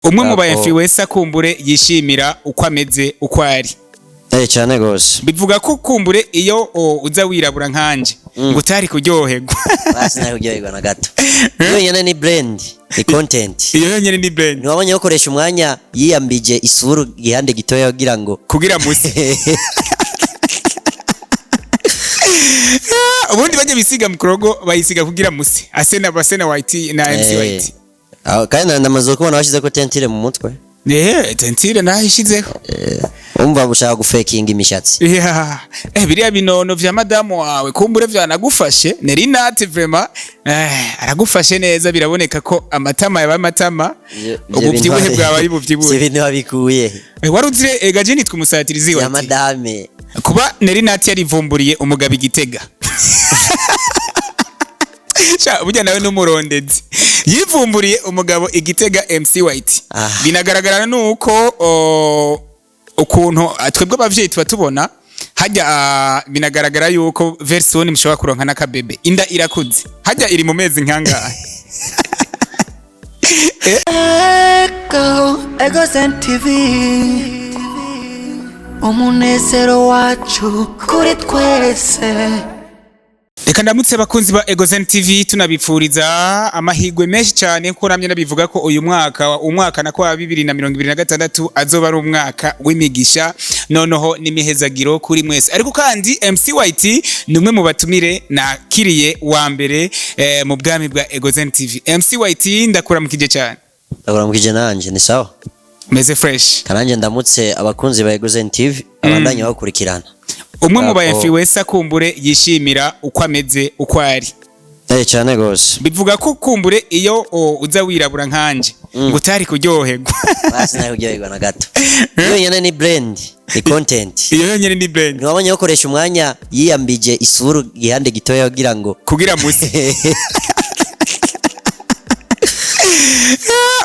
Umwe mu ba Ako- influencer kumbure yishimira uko ameze, uko ari. Eh, cyane gose. Bivuga ko kumbure iyo uza wirabura nkanje ngo utari kuryoherwa. Basi nawe kuryoherwa na gato. Iyo nyene ni brand, ni content. Iyo yonyene ni brand. Ntiwabonye gukoresha umwanya yiyambije isura igihande gitoya kugira ngo kugira musi. Ubundi bajya bisiga mukorogo bayisiga kugira musi asena basena white na MC white. Aho kandi ndamaze kubona bashize ko tentire mu mutwe. Tentire nahishizeho. Umva bushaka gufekinga imishatsi. Yeah. Biriya binono vya madamu wawe kumbure vyanagufashe Nerinat vraiment, aragufashe neza, biraboneka ko amatama yabaye amatama, ubuvyibuhe bwawe ari Si buvyibuhe. Ibintu babikuye. Wari uzire gaje nitwa umusatirizi ya wa madame. Kuba Nerinat yarivumburiye umugabo igitega. Sha burya nawe n'umurondezi yivumburiye umugabo igitega MC White. Binagaragara nuko ukuntu twebwe abavyeyi tuba tubona hajya, binagaragara yuko version mushobora kuronka n'akabebe, inda irakuze hajya iri mu mezi nkangahe? Ego, Ego TV, umunezero wacu kuri twese. Reka ndamutse abakunzi ba Egozen TV, tunabipfuriza amahigwe menshi cyane, kuko namye nabivuga ko uyu mwaka, umwaka nako wa 2026, azoba ari umwaka w'imigisha noneho n'imihezagiro kuri mwese. Ariko kandi MC White ni umwe mu batumire nakiriye wa mbere mu bwami bwa Egozen TV. MC White, ndakuramukije cyane. Ndakuramukije nanje, ni sawa. Meze fresh. Kananje ndamutse abakunzi ba Egozen TV abandanye bakurikirana. Umwe mu ba Ako- influencer kumbure yishimira uko ameze, uko ari. Eh, cyane gose. Bivuga ko kumbure iyo uza wirabura nkanje ngo utari kuryoherwa. Basi nawe kuryoherwa na gato. Iyo nyene ni brand, ni content. Iyo yonyene ni brand. Ntiwabonye gukoresha umwanya yiyambije isura igihande gitoya kugira ngo kugira musi.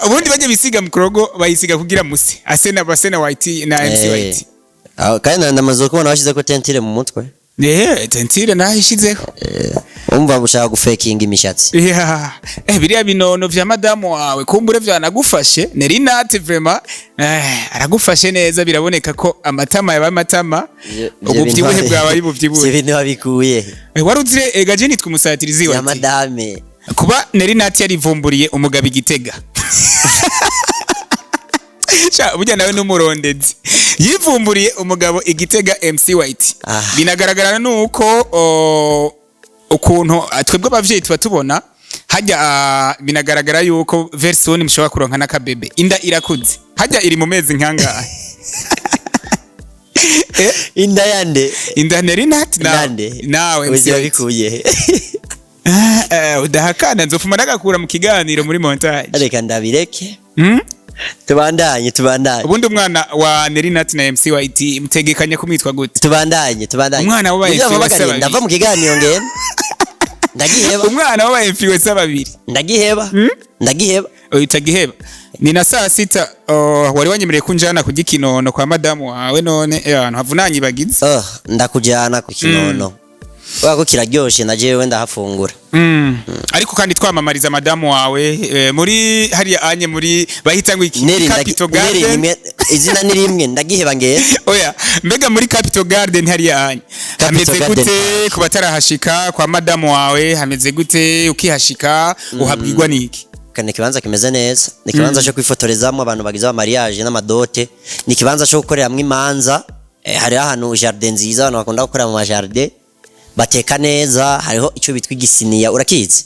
Ubundi bajya bisiga mukorogo bayisiga kugira musi asena basena white na MC white. Aho kandi ndamaze kubona bashize ko tentire mu mutwe. Tentire nahishizeho. Umva bushaka gufekinga imishatsi. Yeah. Biriya binono vya madamu wawe kumbure vyanagufashe Nerinat vraiment, aragufashe neza, biraboneka ko amatama yabaye amatama, ubuvyibuhe bwawe ari Si buvyibuhe. Ibintu babikuye. Wari uzire gaje nitwa umusatirizi ya wa madame. Kuba Nerinat yarivumburiye umugabo igitega. Sha burya nawe n'umurondezi yivumburiye umugabo igitega MC White. Binagaragara nuko ukuntu twebwe abavyeyi tuba tubona hajya, binagaragara yuko version mushobora kuronka n'akabebe, inda irakuze hajya iri mu mezi nkangahe? Inda yande? Inda Nerinat nawe Nande? nawe MC Uzi White. babikuye. Udahakana nzofuma nagakura mu kiganiro muri montage. Reka ndabireke. Tubandanye, tubandanye. Ubundi umwana wa Nerinat na MC White mutegekanya kumwitwa gute? Tubandanye, tubandanye. Umwana wabaye Muvyo influencer bampamagariye, babiri. ndava mu kiganiro ngenda ndagiheba. Umwana w'aba influencer babiri. Ndagiheba, ndagiheba. Uhita giheba ni na saa sita. Oh, wari wanyemereye kunjana kurya ikinono kwa madamu wawe, none ahantu havunanye bagize. Oh, ndakujyana ku kinono kubera ko kiraryoshe, na jewe ndahafungura. Ariko kandi twamamariza madamu wawe, muri hariya anye muri bahita ngo iki? Neri Capital Neri Garden. Izina ni rimwe, ndagiheba ngenda. Oya, mbega muri Capital Garden hariya anye Capital hameze Garden gute? Park. Ku batarahashika, kwa madamu wawe hameze gute? Ukihashika uhabwirwa niki? Ni ikibanza kimeze neza, ni ikibanza cyo kwifotorezamo abantu bagize mariage n'amadote, ni ikibanza cyo gukoreramwo imanza. Hariho ahantu jardin nziza abantu bakunda gukorera mu majardin, bateka neza, hariho icyo bitwa igisiniya, urakizi?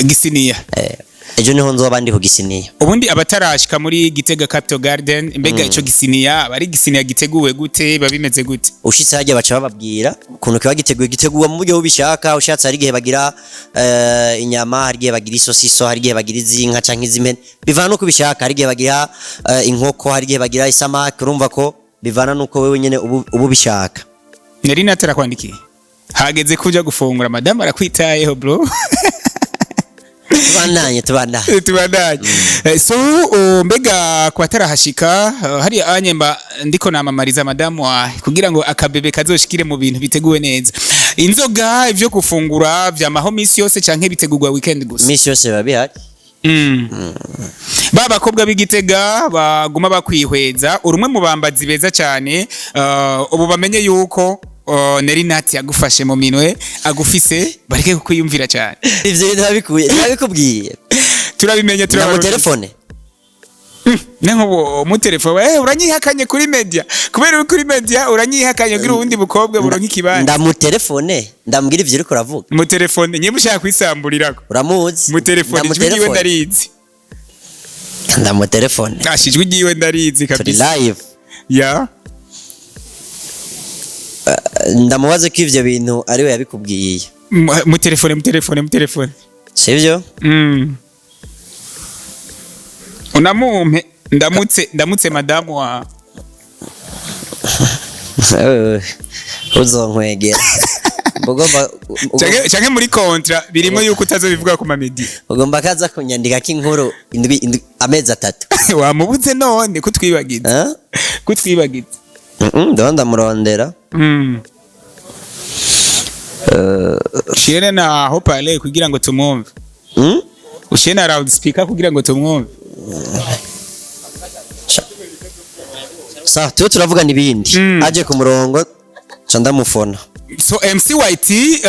Gisiniya. Ejo niho nzoba ndi ku gisiniya. Ubundi abatarashika muri Gitega Capital Garden, mbega ico gisiniya aba ari gisiniya giteguwe gute? Biba bimeze gute? Ushitse hajya baca bababwira ukuntu kiba giteguye. Giteguwe mu buryo bubishaka ushatse. Hari igihe bagira inyama, hari igihe bagira isosiso, hari igihe bagira iz'inka canke iz'impene, bivana nuko ubishaka. Hari igihe bagira inkoko, hari igihe bagira isamaki. Urumva ko bivana nuko wewe nyene ubu ubishaka. Nari natarakwandikiye, hageze kuja gufungura, madamu arakwitayeho bro. Tubandanye, tubandanye. Tubandanye. So mbega ku batarahashika, hariya anye mba ndiko namamariza madamu wawe kugira ngo akabebe kazoshikire mu bintu biteguwe neza. Inzoga, ivyo gufungura vyamaho misi yose canke bitegurwa weekend gusa? Misi yose biba bihari. Ba bakobwa b'Igitega baguma bakwihweza, uri umwe mu bambazi beza cyane. Ubu bamenye yuko Nelly Nat yagufashe mu minwe, agufise, bareke kukwiyumvira cyane. Ivyo bintu nabikuye, nabikubwiye. Turabimenye. Na mu Turabarundi. telefone. Ne nkubu mu telefone, uranyihakanye kuri media, kubera uri kuri media uranyihakanye kugira ubundi bukobwa buronka ikibanza. Ndamutelefone, ndambwira ivyo uriko uravuga. Mu telefone nyine ushaka kwisamburirako. Uramuzi. Mu telefone, ijwi ryiwe Ndamutelefone. ndarizi. Ndamutelefone. Asha, ijwi ryiwe ndarizi. Turi Kabisa. live. Ya. Ndamubaze ko ivyo bintu ariwe yabikubwiye. Mu telefone, mu telefone, mu telefone. Sivyo? Unamumpe ndamutse madamu wa Uzonkwegera. Ugomba Canke muri contrat birimo yuko utazobivuga ku mamedi. Ugomba kaza kunyandika k'inkuru indwi, indwi, amezi 3. Wamubuze none kutwibagiza? Eh? Kutwibagiza. Ndabona ndamurondera. Ushire na haut-parleur kugira ngo tumwumve. Ushire na loudspeaker kugira ngo tumwumve. Sa tuyo turavugana ibindi. Aje ku murongo ca ndamufona. So MC White,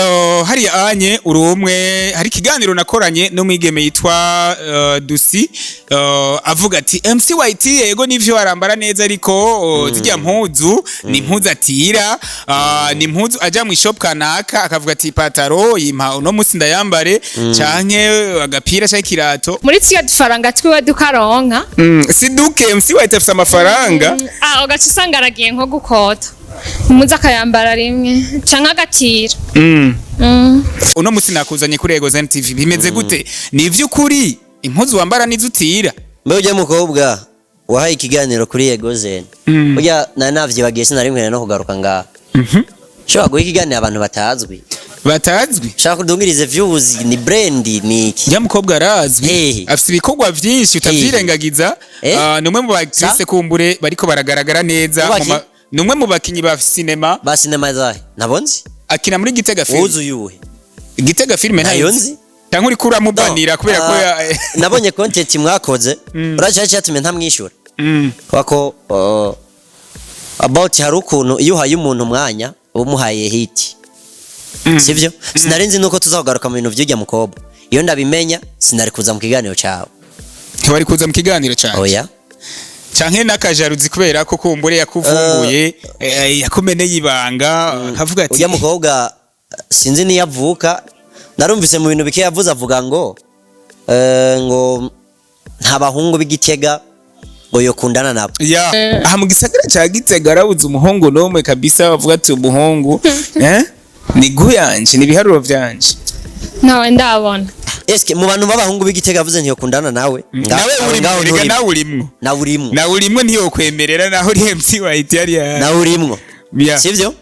hariya anye uri umwe, hari ikiganiro nakoranye n'umwigeme yitwa Dusi, avuga ati MC White yego nivyo arambara neza, ariko zirya mpuzu ni impuzu atira, ni impuzu aja mu shop kanaka akavuga ati pataro yimpa uno musi ndayambare, canke agapira canke ikirato. Muri tuyo dufaranga twiwe dukaronka. Si duke, MC White afise amafaranga. Ah, ugaca usanga aragiye nko gukota umuzi akayambara rimwe canke agatira. Uno musi nakuzanye kuri Ego Zen TV, bimeze gute? Ni ivy'ukuri impuzu wambara nizo utira? Mbe ujya mukobwa wahaye ikiganiro kuri Ego Zen, burya nari navyibagiye, sinari nkwiye no kugaruka ngaha. Ushobora guha ikiganiro abantu batazwi. Batazwi. Ushaka kudungirize views, ni brand, ni iki? Ya mukobwa arazwi. Hehe. Afise ibikorwa vyinshi utavyirengagiza. Eh? Ah, ni umwe mu ba actrice kumbure bariko baragaragara neza. Mubaki? Ni umwe mu bakinyi ba sinema. Ba sinema zahe nabonzi? Akina muri Gitega Film. Wuzuye uwuhe? Gitega Film. Ntayo Ntayo nzi. Cyangwa uriko uramubanira kubera ko Ah, nabonye content mwakoze, uracyari cyatumye ntamwishyura. Kubera ko about hari ukuntu iyo uhaye umuntu umwanya uba umuhaye hit. Sivyo? Sinari nzi nuko tuzagaruka mu bintu vy'urya mukobwa. Iyo ndabimenya sinari kuza mu kiganiro cyawe. Ntiwari kuza mu kiganiro canje? Oya. Canke n'akajaruzi kubera ko kumbure yakuvumbuye, yakumeneye ibanga, akavuga ati Urya mukobwa sinzi niyo avuka, narumvise mu bintu bike yavuze, avuga ngo ngo nta bahungu b'Igitega ngo yokundana nabo. Ya, aha mu gisagara ca Gitega arabuze umuhungu n'umwe kabisa bavuga ati umuhungu ni guyanje, ni ibiharuro vyanje? Ntawe ndabona. Eske mu bantu b'abahungu b'Igitega avuze ntiyokundana nawe? Nawe urimwo. Ngaho Rega nturimwo. nawe urimwo. Nawe urimwo. Nawe urimwo, ntiyokwemerera naho uri MC White yari ya Nawe urimwo. Ya. Sivyo?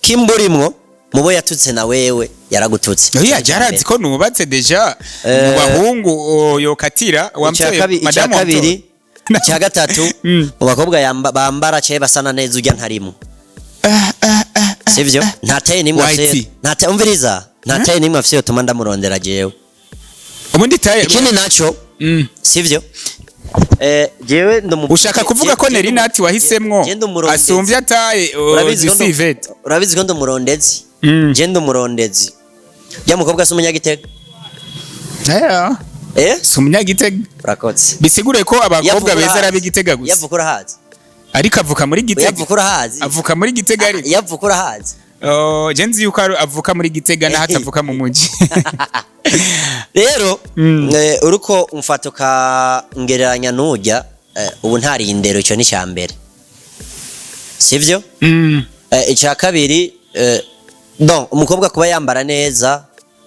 Kimba urimwo mubo yatutse, na wewe yaragututse. Oya, jarazi ko nubatse déjà. Mu bahungu yokatira Icya wamtoye icya madamu kabiri, wamtoye. icya gatatu, mu bakobwa bambara cye basana neza, ujya ntarimo. Sivyo? Nta taye nimwe White. afise, nta taye, umviriza, nta taye nimwe afise yotuma ndamurondera jewe. Ubundi taye Ikindi naco, sivyo, jewe Ushaka kuvuga ko Nelly Nat wahisemwo je ndumurondezi. asumvye taye Urabizi ko Zisivete? Urabizi ko ndumurondezi. Je ndumurondezi. Jya mukobwa si umunyagitega? Yeah. Eh. Si umunyagitega. Urakoze. Bisigure ko abakobwa Yavuka beza ari urahazi. ab'Igitega gusa. Yavuka urahazi. Ariko avuka muri Gitega. Yavuka urahazi. Avuka muri Gitega ariko. Yavuka urahazi. Oh, je nzi yuko avuka muri Gitega naho atavuka mu muji. Rero uriko umfata ukangereranya n'ujya, ubu ntari indero, icyo ni icya mbere, sivyo? Icya kabiri, bon, umukobwa kuba yambara neza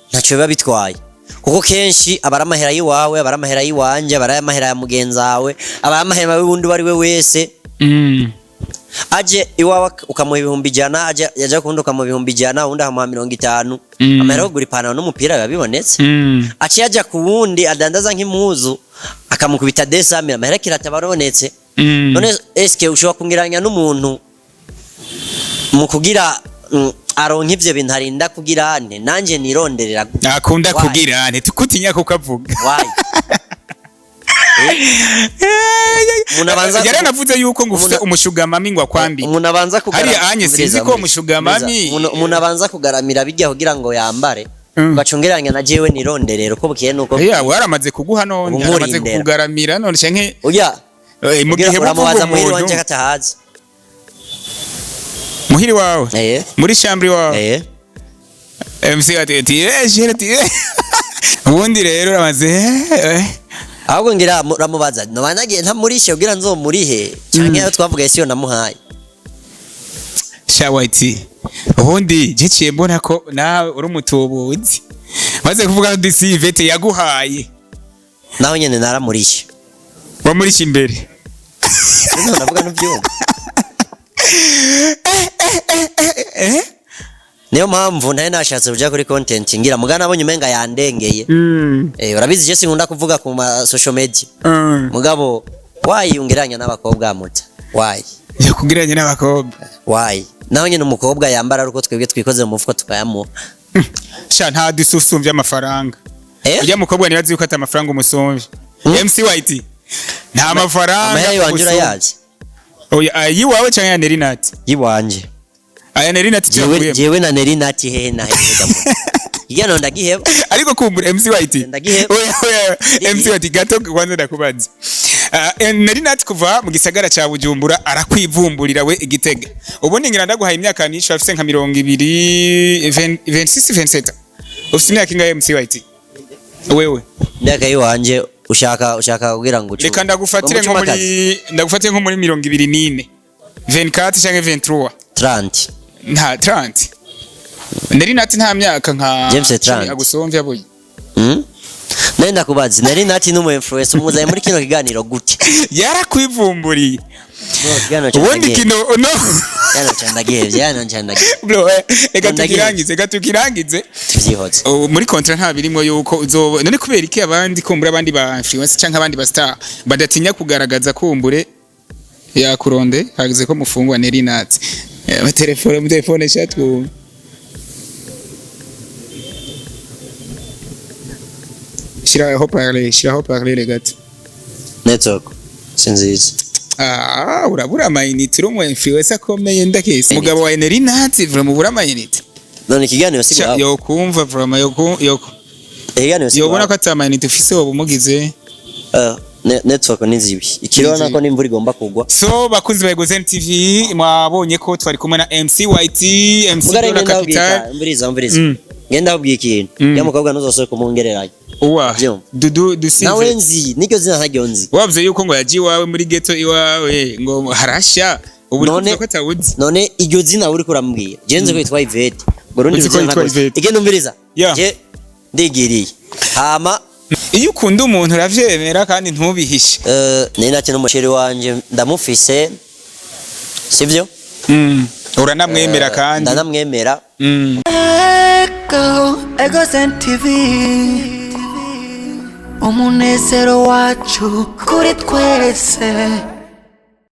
ntacyo biba bitwaye, kuko kenshi aba ari amahera y'iwawe, aba ari amahera y'iwanje, aba ari amahera ya mugenzi wawe, aba ari amahera y'uwundi uwo ari we wese. Aje iwawe ukamuha 100,000, aje yaja kuwundi ukamuha 100,000, uwundi akamuha 50. Amahera yo kugura ipantaro n'umupira biba bibonetse. Aciye aja ku wundi adandaza nk'impuzu akamukubita 200,000, amahera kirata barabonetse. None eske ushobora kungiranya n'umuntu mu kugira aronka ivyo bintu arinda kugira nte nanje nironderera? Akunda Why? kugira nte tukutinya kukavuga. Why? Umuntu abanza- Yaranavuze yuko ngo ufite Umuntu- umushuga mami ngo akwambike. Umuntu abanza kugaramira. Hariya anye sinzi ko umushuga mami- Umuntu abanza kugaramira bijya kugira ngo yambare. Ugacungeranya na jewe nironderera uko bukeye nuko Ya, waramaze kuguha none, Ubu yaramaze nkurindera. kukugaramira none canke Oya, mu kugira gihe uramubaza buvuga muhiri umuntu wanje katahazi. Muhiri wawe? Eh. Muri chambre wawe? Eh. MC ati jere ati ubundi rero uramaze Ahubwo ngira uramubaza noba nagiye ntamurishe kugira nzomurihe canke ayo twavugaye siyo namuhaye. Sha White, ubundi je mbona ko nawe uri umutubuzi, maze kuvuga ko DC Yvette yaguhaye. Naho nyene naramurishe. Wamurisha imbere? None ndavuga n'uvyumva. Eh. Niyo mpamvu ntari nashatse kuja kuri content, ngira mugana nabonye umenga yandengeye. Urabizi je sinkunda kuvuga ku ma social media. Mugabo wayiyongeranya n'abakobwa muta. Why? Yakugiranye n'abakobwa? Why? Naho nyene umukobwa yambara ari uko twebwe twikoze mu mufuko tukayamuha. Sha, nta dususumbye amafaranga. Eh? Ujya mukobwa nibazi yuko ata amafaranga umusumbye. MC White nta mafaranga Amahera yiwanje umusumbye. urayazi? Oya, ayiwawe canke ya Nerinati? Yiwanje. Aya Nerinati Jewe tuyakuyemo. jewe na Neri nati hehe na hehe gamu. Igano ndagiheba. Ariko kumbura MC White. Ndagiheba. Oya, oya, MC White, gato kwanza ndakubaza. Nerinati kuva mu gisagara ca Bujumbura arakwivumburira we igitega, ubundi ngira ndaguhaye imyaka myinshi, afise nka 20, 26, 27. Ufise imyaka ingahe, MC White, wewe? Imyaka yiwanje ushaka kugira ngo Reka ndagufatire nko muri, ndagufatire nko muri 24, 24 canke 23. 30. Nta 30. Nerinati nta myaka nka James 10 30. agusomvye abuye. Nari ndakubaza, Neri nati n'umu influencer umuzanye muri kino kiganiro gute? Yarakwivumburiye. Bro, ikiganiro ca Ubundi ndagihevye. kino no Ikiganiro ca ndagihevye, ikiganiro ca ndagihevye. Bro, reka Ndagiye. tukirangize, reka tukirangize. Tuvyihotse. Oh, muri contrat nta birimo yuko uzoba none kubera iki abandi kumbura, abandi ba influencer canke abandi ba star badatinya kugaragaza kumbure yakuronde hageze ko mufungwa Nerinati? Telefone mu telefone shatwu shira haut-parleur, shira haut-parleur gato. Network sinziza. Ah, urabura amayinite, uri umu influencer akomeye, ndakese umugabo wa Nerinati, vraiment ubura amayinite. None ikiganiro si Sha, gwawe? Yokumva vraiment, yoku yoku Ikiganiro si yobona ko gwawe? ata amayinite ufise woba umugize. Network ni zibi. Ikirona Ni zibi. ko n'imvura igomba kugwa. So bakunzi ba Egozen TV, mwabonye ko twari kumwe na MC White, MC Mugare Dora ngenda Capital. ubwika, umviriza, umviriza. Ngenda ubwika ikintu. Ya mukobwa ntuzosubire kumungereranya. Uwa Vyumva. Dudu Dusive. Nawe nzi, niryo zina ntaryo nzi. Wavuze yuko ngo yagiye iwawe muri ghetto iwawe ngo harasha, ubu uri None- kuvuga ko atawuzi. None iryo zina uri kurambwira. Je nzi ko yitwa Yvette. Ngo rundi Uzi ko ruzina yitwa ntabwo nzi. Yvette. Igenda umviriza. Yeah. Je ndigiriye. Hama Iyo ukunda umuntu uravyemera kandi ntubihishe. Nari nati n'umusheri wanje ndamufise. Sivyo? Uranamwemera kandi. Ndanamwemera. Ego, Egozen TV, umunezero wacu kuri twese.